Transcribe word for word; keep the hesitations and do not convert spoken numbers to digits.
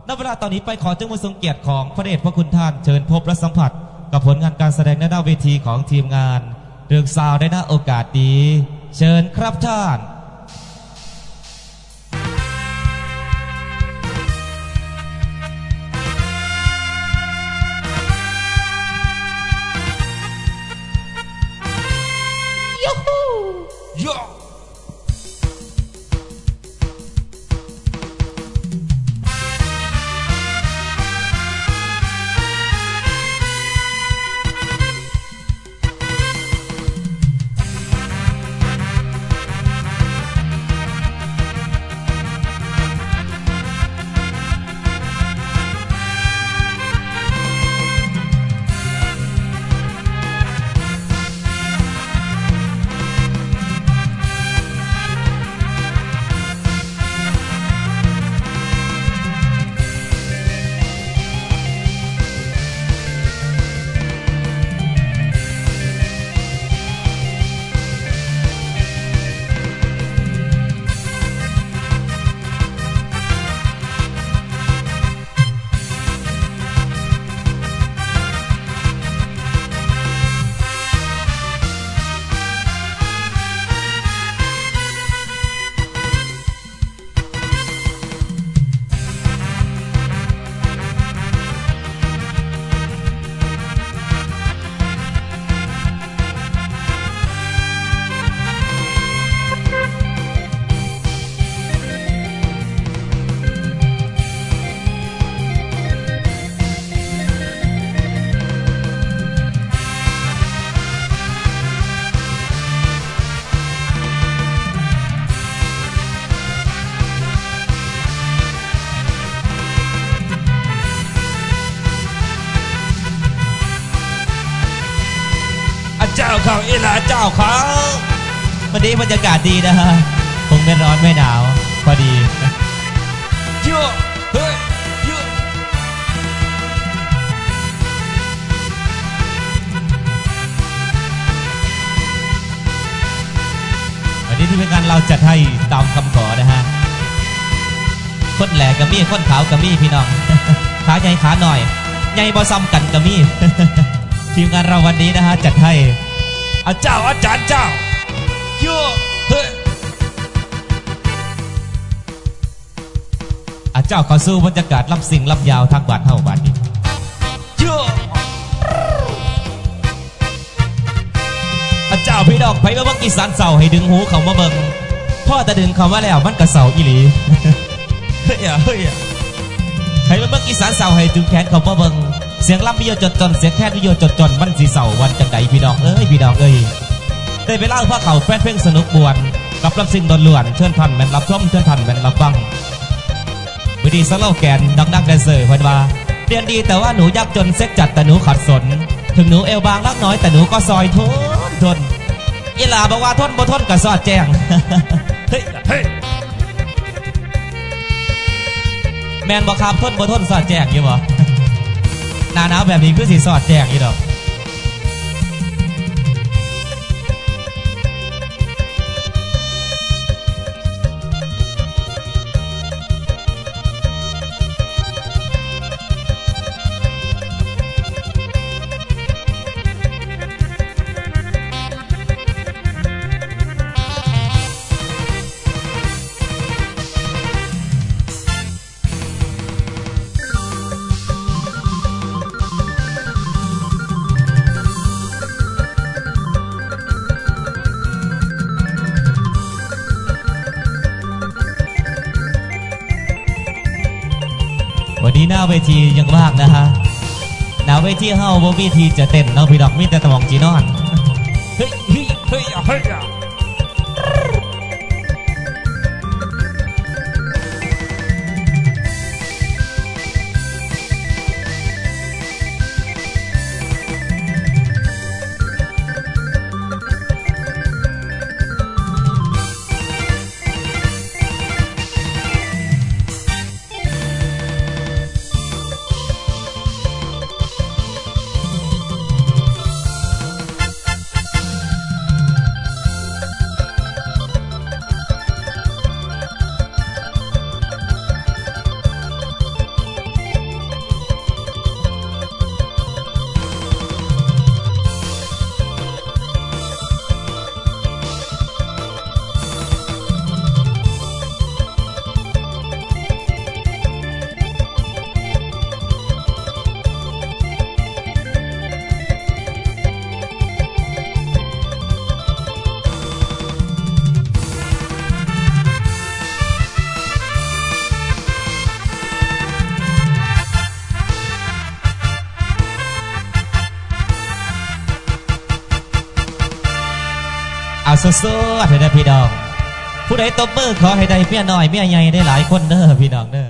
ณเวลาตอนนี้ไปขอเจ้ามือทรงเกียรติของพระเดชพระคุณท่าน เชิญพบและสัมผัสกับผลงานการแสดงณหน้าเวทีของทีมงานเรืองซาวได้ณโอกาสนี้ เชิญครับท่าน ยูฮู โย อาเจ้าเขาอีหลาเจ้าเขา วันนี้บรรยากาศดีนะฮะ คงไม่ร้อนไม่หนาว พอดี เยอะ เฮ้ย เยอะ วันนี้ที่เป็นการเราจัดให้ตามคำขอนะฮะ คนแหล่ก็มี คนขาวก็มีพี่น้อง ขาใหญ่ขาหน่อย ใหญ่บ่ซ้ำกันก็มี ทีมงานเราวันนี้นะฮะ จัดให้ อาเจ้าอาจารย์เจ้า เยอะ เฮ้ย อาเจ้าเข้าสู่บรรยากาศลำซิ่งลำยาวทางบ้านเฮาบาดนี้ เยอะ อาเจ้าพี่น้อง ไผมาเบิ่งอีสานเศร้าให้ดึงหูเข้ามาเบิ่ง พอแต่ดึงเข้ามาแล้วมันก็เศร้าอีหลี เฮ้ยอะ เฮ้ยอะ ไผมาเบิ่งอีสานเศร้าให้ดึงแขนเข้ามาเบิ่ง เสียงลำมีอยู่จนๆ เสียงแคนมีอยู่จนๆ มันสิเศร้าวันจังใดพี่น้องเอ้ย พี่น้องเอ้ย ได้เวลาพาเข้าแฟนเพลงสนุกม่วน กับลำซิ่งล้วนๆ เชิญท่านแม่นรับชม เชิญท่านแม่นรับฟัง มื้อนี้สโลแกนน้องๆ แดนเซอร์เพิ่นว่า เรียนดีแต่ว่าหนูยากจน เซ็กจัดแต่หนูขัดสน ถึงหนูเอวบางลักน้อยแต่หนูก็ซอยทนทน อีหล่าบอกว่าทนบ่ทนก็สอดแจ้ง เฮ้ย เฮ้ย แม่นบ่ครับ ทนบ่ทนสอดแจ้งอยู่บ่ หน้าหนาวแบบนี้คือสิสอดแจ้งอยู่ดอก วันนี้หน้าเวทียังว่างนะฮะ หน้าเวทีเฮาบ่มีที่จะเต้นเนาะพี่น้อง มีแต่ตะหม่องจีนอน เฮ้ย เฮ้ย เฮ้ย เฮ้ย สดๆให้ได้พี่น้อง ผู้ใดตบมือขอให้ได้เมียน้อยเมียใหญ่ได้หลายคนเด้อพี่น้องเด้อ